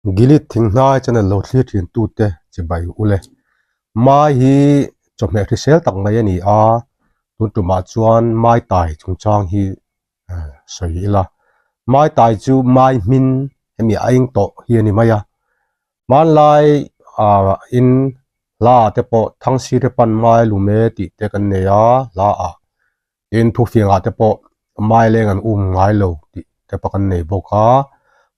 Gilead thinghnai channel lo thlir thin tute chibai ule. Mai hi chawhmeh hrisel tak mai a ni a, tun tumah chuan mai tai chungchang hi sawi ila. Mai tai chu mai hmin hemi a eng tawh hi a ni mai a. Hmanlai ah in hla te pawh Thangsir te pan mai lume tih te kan nei a hla ah. Tin, thufiangah te pawh mai leng an um ngai lo tih te pawh kan nei bawk a.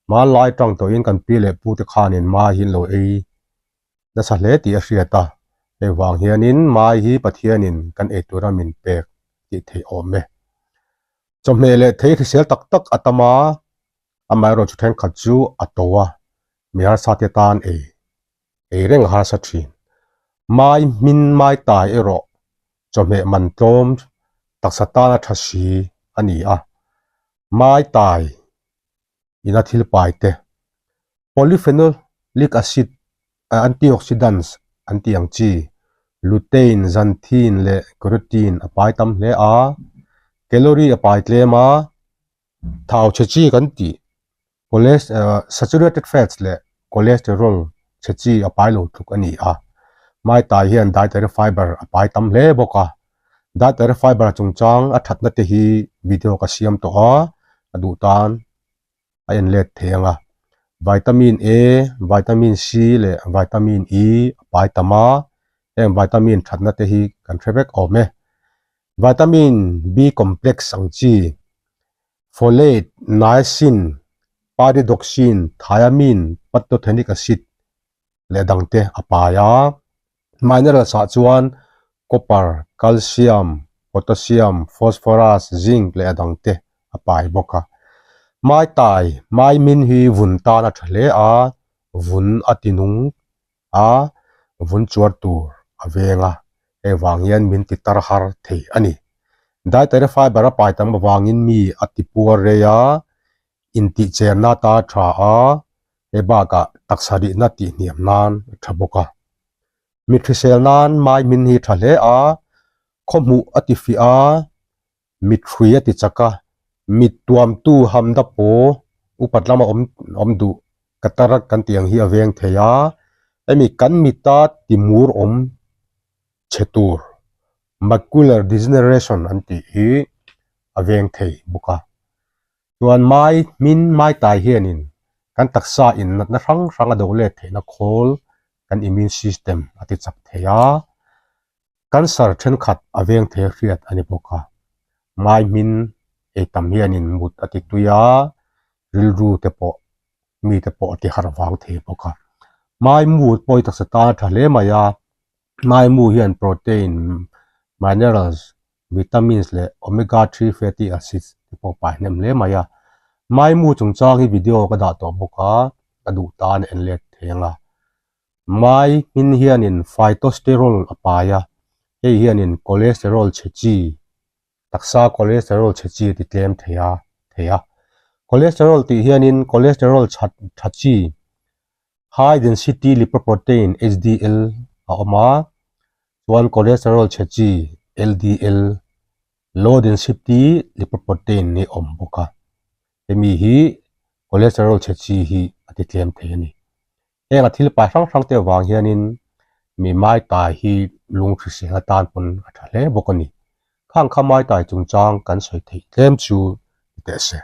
Hmanlai tang tawhin kan pi leh pu te khanin mai hi an lo ei nasa hle tih a hriat a. Hei vang hianin mai hi Pathianin kan ei tura min pek tih theih awm e. Chawhmeh leh thei hrisel tak tak a tam a, amaherawhchu thenkhat chu a to a, mi harsa te tan ei ei reng a harsa thin. Mai hmin mai tai erawh chawhmeh man tlawm taksa tana tha si a ni a, mai tai ina thil pai te polyphenolic acid antioxidants an tih ang chi lutein, xanthine leh carotene a pai tam hle a, calorie a pai tlem a, thau chhe chi kan tih Saturated fats leh cholesterol chhe chi a pai lo tluk a ni a. Maitai hian dietary fiber a pai tam hle bawk a. Dietary fiber chungchang a thatna te hi video ka siam tawh a, a duh tan a en let thei ang a. Vitamin A, Vitamin C leh Vitamin E a pai tam a, heng vitamin thatna te hi kan hre vek awm e. Vitamin B complex ang chi Folate, niacin, pyridoxine, thiamine, pantothenic acid leh dangte a pai a. Minerals ah chuan copper, calcium, potassium, phosphorus, zinc leh a dangte a pai bawk a. Maitai, maimin hi vun tan a tha hle a, vun a ti nung a, vun chuar tur a veng a, hei vang hian min ti tar har thei a ni. Dietary fiber a pai tam avangin mi a ti puar rei a, intihcherna ata a tha a, hei bakah taksa rihna tihhniam nan a tha bawk a. Mit hrisel nan mai hmin hi a tha hle a, khawhmuh a ti fiah a, mit hrui a ti chak a, mit tuamtu hamda paw upat lama awm awm duh cataract kan tih ang hi a veng thei a, hemi kan mita timur awm chhe tur macular degeneration an tih hi a veng thei bawk a, chuan mai hmin mai tai hianin kan taksa in natna hrang hrang a do let theihna khawl kan immune system a ti chak thei a. Cancer thenkhat a veng thei hriat a ni bawk a, mai hmin ei tam hianin mut a ti tui a, rilru te pawh mi te pawh a ti harh vang thei bawk a. Mai mu pawh hi taksa tan a tha hle mai a, mai mu hian protein, minerals, vitamins leh omega 3 fatty acids te pawh a pai hnem hle mai a. Mai mu chungchang hi video ka dah tawh bawk a, ka duh tan a en let thei ang a. Mai hmin hianin phytosterol a pai a, hei hianin cholesterol chhe chi, taksa cholesterol chhe chi a ti tlem thei a thei a. Cholesterol tih hianin cholesterol tha tha chi, high density lipoprotein, HDL, a awm a, chuan cholesterol chhe chi, LDL, low density lipoprotein hi a awm bawk a. Hemi hi cholesterol chhe chi hi a ti tlem thei a ni. Heng a thil pai hrang hrang te avang hianin mi mai tai hi lung hrisel atan pawn a tha hle bawk a ni. Khang kha mai tai chungchang kan sawi theih tlem chu ni teh se.